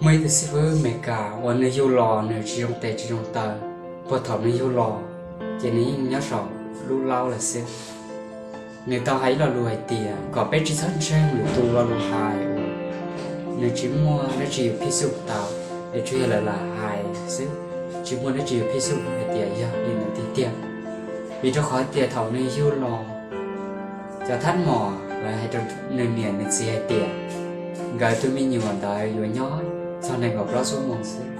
Muaj ib tug xib fwb Amelikas uas nws yug los nws tsis zoo tes tsis zoo taw, puag thaum nws yug los ces nws yeej nyob saum lub laub lawm xwb. Nws tau hais ib lo lus hais tias kom peb tsis txhob ntseeg lwm tus lo lus hais uas nws tsis muaj dab tsi yus phij xuj tau, es tsuas yog lawv lam hais xwb, tsis muaj dab tsi yus phij xuj hais tias yog li ntawd tiag tiag. Vim rau qhov tias thaum nws yug los, cov thab mom lawv hais rau nws niam nws txiv hais tias nkawd tus me nyuam ntawd yuav nyob txog nees nkaum plaub xuab moos xwb,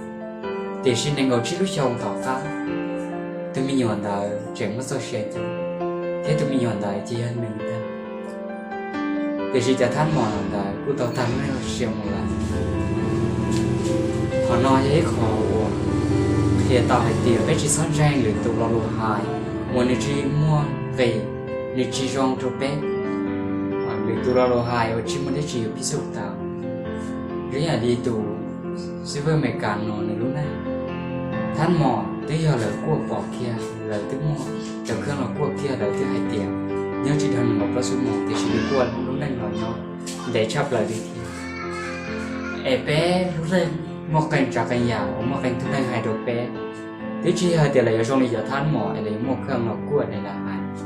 tiam sis nees nkaum tsib lub xyoo tom qab tus me nyuam ntawd tseem muaj txoj sia coob, thiab tus me nyuam ntawd ces yog nws ntag. Tiam sis cov thab mom ntawd kuj tau tag lub neej sia mus lawm. Qhov no yog ib qho uas qhia tau hais tias peb tsis txhob ntseeg lwm tus lo lus hais uas nws tsis muaj nqis, nws tsis zoo rau peb, lwm tus lo lus hais uas tsis muaj dab tsi yus phij xuj tau. Zoo yam li tus xib fwb Amelikas no nws lub neej, thab mom twb yog lawv kuaj pom kiag, lawv twb muaj cov kheej los kuaj kiag, lawv twb hais tias nyob tsis dhau nees nkaum plaub xuab moos, tiam sis nws kuaj lub neej los nyob ntev tshaj plaws li thiab. Es peb lub neej muaj qee tsav qee yam uas muaj qee tug neeg hais rau peb, twb tsis yog hais tias lawv yuav zoo li cov thab mom es lawv yuav muaj kheej los kuaj es lawv hais.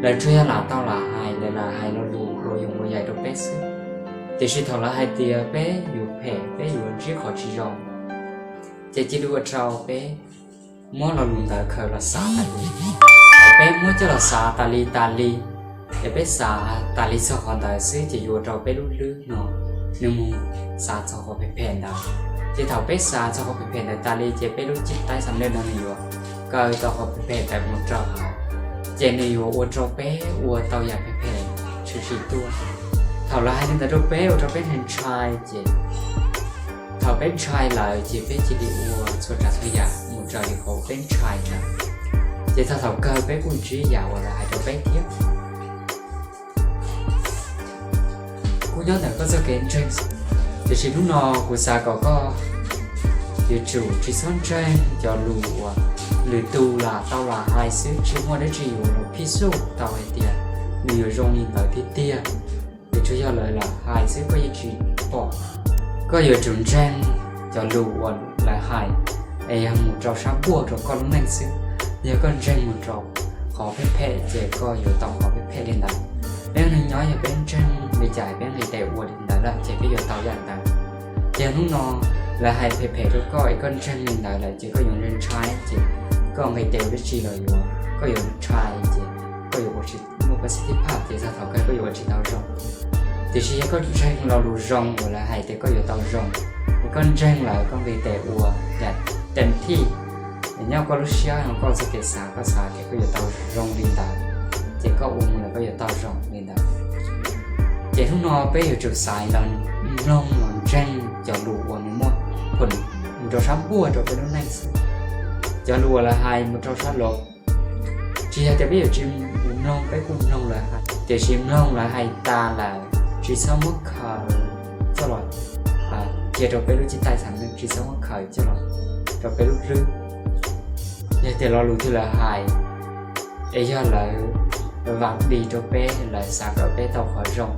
Lawv tsuas yog lam tau lam hais, lawv lam hais lo lus ua yoov ua yaig rau peb xwb. Tiam sis thaum lawv hais tias peb yuav phem, peb yuav ntsib qhov tsis zoo, ces cia li ua rau peb muab lo lus ntawd khaws los xav tas li. Thaum peb muab coj los xav tas li tas li, es peb xav tas li txog qhov ntawd xwb ces yuav ua rau peb lub hlwb no nws mus xav txog qhov phem phem ntawd. Ces thaum peb xav txog qhov phem phem ntawd tas li ces peb lub cib taib xam leej no nws yuav kaw tau qhov phem phem ntawd mus rau hauv, ces nws yuav ua rau peb ua tau yam phem phem tshwm sim tuaj. Thaum lawv hais li ntawd rau peb ua rau peb ntshai ntshai ces thaum peb ntshai lawm ces peb cia li ua txhua tsav txhua yam mus raws li qhov peb ntshai ntawd. Ces txog thaum kawg peb kuj ntsib yam uas lawv hais rau peb thiab. Kuj nyob ntawm koj txoj kev ntseeg, tiam sis hnub no kuv xav kom koj yuav tsum tsis txhob ntseeg cov lus uas lwm tus lam tau lam hais xwb, tsis muaj dab tsi yuav los phij xuj tau hais tias nws yuav zoo li ntawd tiag tiag. Ces tsuas yog lawv lam hais xwb, koj yeej tsis pom. Koj yuav tsum ntseeg cov lus uas lawv hais, es yog mus rau sab npuaj rau koj lub neej xwb. Yog koj ntseeg mus rau qhov phem phem ces koj yuav tau qhov phem phem li ntawd. Peb neeg nyob yog peb ntseeg li cas peb nqis tes ua li ntawd lawm ces peb yuav tau yam ntawd. Ces hnub no lawv hais phem phem rau koj es koj ntseeg li ntawd lawm ces koj yuav ntshai ntshai ces koj nqis tes ua dab tsi los yuav, koj yuav ntshai ces koj yuav ua tsis muaj pab xib thib phaj ces txog thaum kawg koj yuav ua tsis tau zoo. Tiam sis yog koj ntseeg lo lus zoo uas lawv hais tias koj yuav tau zoo, es koj ntseeg lawm koj nqis tes ua yam teem thij, nyob koj lub siab no koj txoj kev xav koj xav tias koj yuav tau zoo li ntawd, ces koj ua mus lawm koj yuav tau zoo li ntawd. Ces hnub no peb yuav tsum xaiv los mloog los ntseeg cov lus uas nws muaj phom mus rau sab npuaj rau peb lub neej xwb. Cov lus uas lawv hais mus rau sab laug, tsis yog tias peb yuav tsis mus mloog, peb kuj mloog lawv hais, tiam sis mloog lawv hais tas lawm tsis txhob muab khaws coj los cia rau peb lub cib taij xam leej, tsis txhob muab khaws coj los rau peb lub hlwb. Yog tias lo lus twg lawv hais es yog lawv vam dis rau peb, lawv xav kom peb tau qhov zoo,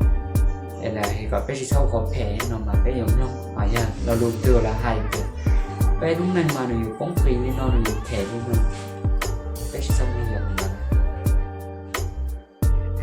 es lawv hais kom peb tsis txhob ua qhov phem no mas peb yuav mloog. Ho yog lo lus twg lawv hais tias peb lub neej mas nws yuav poob qis li no, nws yuav phem li no, peb tsis txhob mloog.